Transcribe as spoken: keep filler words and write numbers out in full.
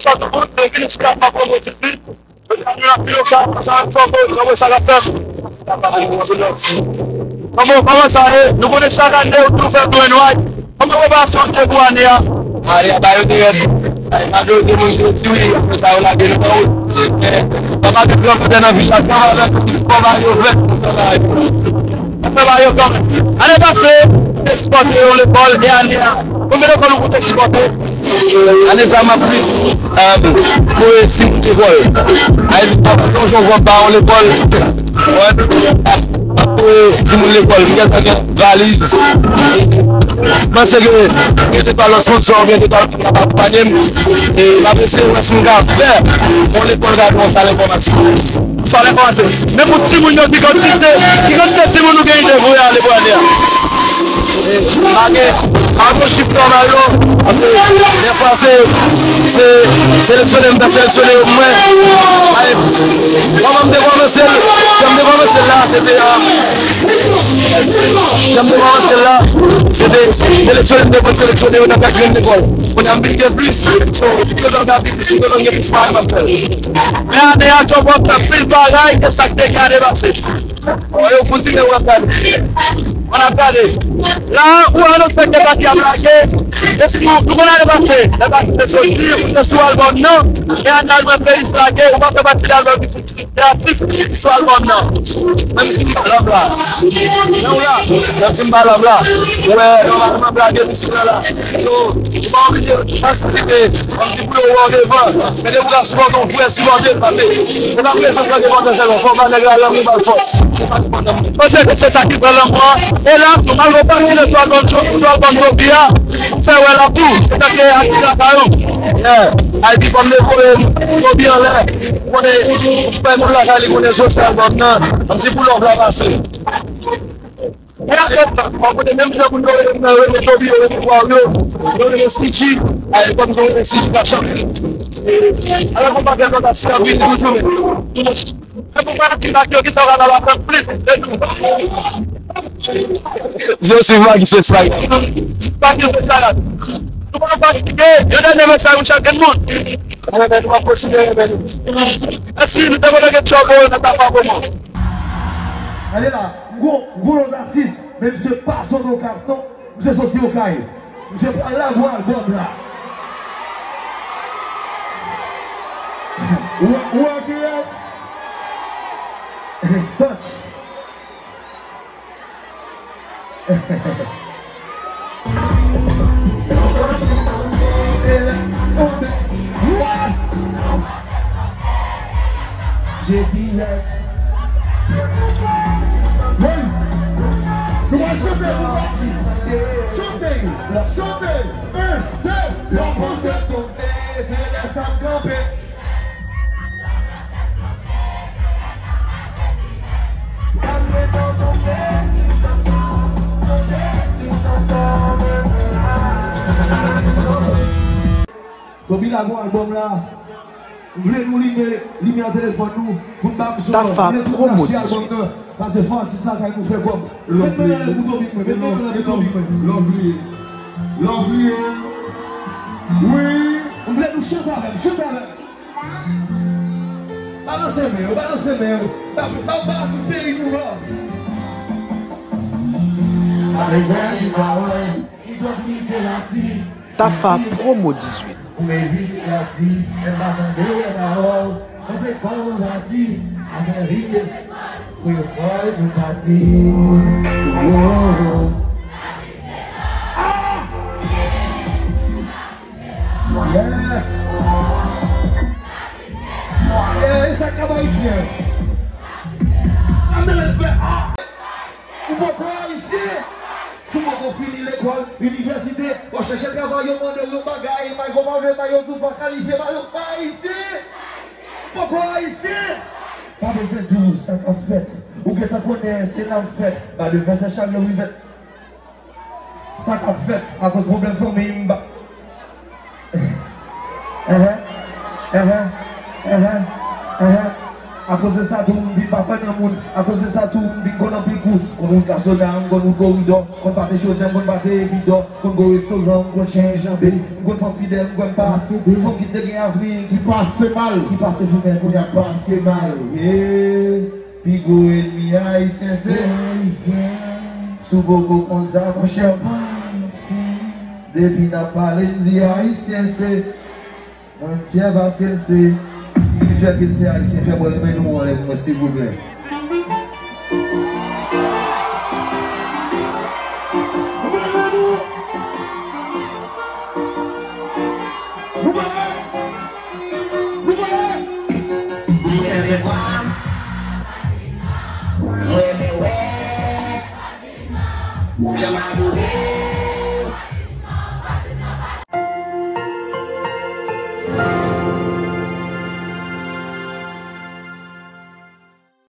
Sa tout moun, e vini sou Tafa Promo T V. Jodi a nou nan pi lokal, sa, sa, sa, sa, sa k ap fèt. Kòman, kòman sa ye? Nou konnen chak ane, nou toujou fè blue and white. Kòman preparasyon te pou ane a? Ane a, ba yo te rèd. Ay, majorite moun te di wi, apre sa, yo lage nou nan wout. Men, pa mal de granmoun nan vin la, granmoun avèk ti kòmay yo fè. Fè ba yo kanmenm. Ane pase, nou te sipòte yon lekòl, e ane a, konbyen lekòl ou te sipòte? Ane sa, m ap plis, um, voye timoun lekòl. Ayiti pa t yon jan w ap ba yon lekòl, wè, m ap voye timoun lekòl. M gentan gen valiz. M panse ke gen de twa lòt sponsò oubyen de twa lòt moun k ap akonpanye m. E m ap eseye wè si m ka fè yon lekòl gade yon sal enfòmatik. Sa w lè kòmanse. Men pou timoun yo, ki kantite, ki kantite timoun nou gen ide voye ale pou ane a? E, pa gen, pa gen chif nòmal non. Paske, dèfwa, se, se seleksyone, m fè seleksyone yo pou mwen. Ay, kòman m te kòmanse l, jan m te kòmanse l la, se te, a, jan m te kòmanse l la, se te seleksyone, m te pran seleksyone yo nan kèk grenn lekòl. Kounye a m vin gen plis. So, m kontan gen plis, m kontan gen plis bagay m ap fè. Men ane a, Djòb ap fè anpil bagay ke sa k te gen ane pase. Bon, yo kouzine, w ap gade. Ann ap gade. La, ou anonse ke Baky ap lage. E si nou, nou konn ane pase, lè Baky te soti, ou te sou albòm nan. E ane a, jwenn Peyis lage, ou pa fè pati de albòm ki soti. Te atis sou albòm nan. Menm si m pa love la. Men w la. Menm si m pa love la. Ou wè, yo pa, yo pa blage mizik la la. So, ou pa oblije patisipe. Kòmsi pou yo wè w devan. Men depi w ka sipòte yon frè, sipòte l, paske se pa prezans lan ki enpòtan sèlman. Fò w ba nèg la lanmou, ba l fòs. Se sa ki enpòtan. Paske se sa ki pran lanmou an. E la, nou pral reparti de sou albòm, sou albòm Toby a. Pou fè wè la tou. Antanke atis lakay ou. Yeah. Ayiti kòm dekouvri Toby anlè. Konnen, fè moun lakay li konnen sou albòm nan. Kòmsi pou love la pase. E a fèt, mwen kote menm jan moun yo rele mwen, yo rele Toby, yo rele Kwaw yo, yo rele C G, ay, kòm yo rele C G Kachak. E, alò, konpa fè konpa si anpil toujou, men. E pou fanatik Baky yo, kisa w ka ba yo plis de nou? Yo swiv Baky sou Instagram. Baky sou Instagram. Nou pa fatige, yon dènye mesaj pou chak grenn moun. Mwen renmen nou, mwen konsidere renmen nou. Mèsi, nou te konekte Djòb nan Tafa Promo. Gade la, m gon, m gon lòt atis, men misye pa sot Okay non. Misye soti Okay. Misye pral lage yon albòm la. Ou, ou an kiyès? Touch. J P, hey. Hey. Se pa chante pou pati. Chante, chante. Un, deux. Lè w panse tonbe, se lè sa kanpe. Toby lage yon albòm la. M vle nou limen limyè telefòn nou pou n ba m son an. M vle tout achte albòm nan. Pase fò atis lakay nou fè kòb. Met men nan men pou Toby mwen. Met men nan men pou Toby mwen. Love li ye. Love li ye. Wi. M vle nou chante avè m. Chante avè m. Balanse men yo, balanse men yo. Ba, ba, ba atis peyi nou love. Pa bezwen di pawòl, li twò plite lati. Tafa Promo dizuit. Ou men vin lati, men pa tande pawòl. Mwen se kòman pati, a sèvi de pou yo kòl pou pati. Oh. Ah! Yeah. Yeah, e sa k ap ayisyen? Ann ale fè a. Ou poko ayisyen. Si w poko fini lekòl, inivèsite, w ap chèche travay, yo mande w yon bagay, may konpave, may yo di w pa kalifye, may yo pa ayisyen. Poko ayisyen. Pa bezwen di w sa k ap fèt. Ou gentan konnen se la m fèt. Ba de vèsè chak yo rive. Sa k ap fèt akoz pwoblèm fanmi m ba. Enhen, enhen, enhen, enhen. Akoz de sa tou, m vin pa kwè nan moun. Akoz de sa tou, m vin konn anpil kou. Konn wout Gasola, m konn wout Koridò. Konn pate Chozè, m konn pate Evidò. Konn gwo restoran, m konn chen janbe. M konn fanm fidèl, m konn pa sede. Fanm ki te gen avni, ki pase mal. Ki pase fimèl, kounye a pase mal. Yeah. Pi gwo enmi Ayisyen se Ayisyen. Si w poko konn sa, monchè, pa Ayisyen. Depi n ap pale, n di Ayisyen se. Mwen, m fyè paske l se, si l fyè ke l se Ayisyen, fè mwen renmen nou anlè pou mwen, silvouplè.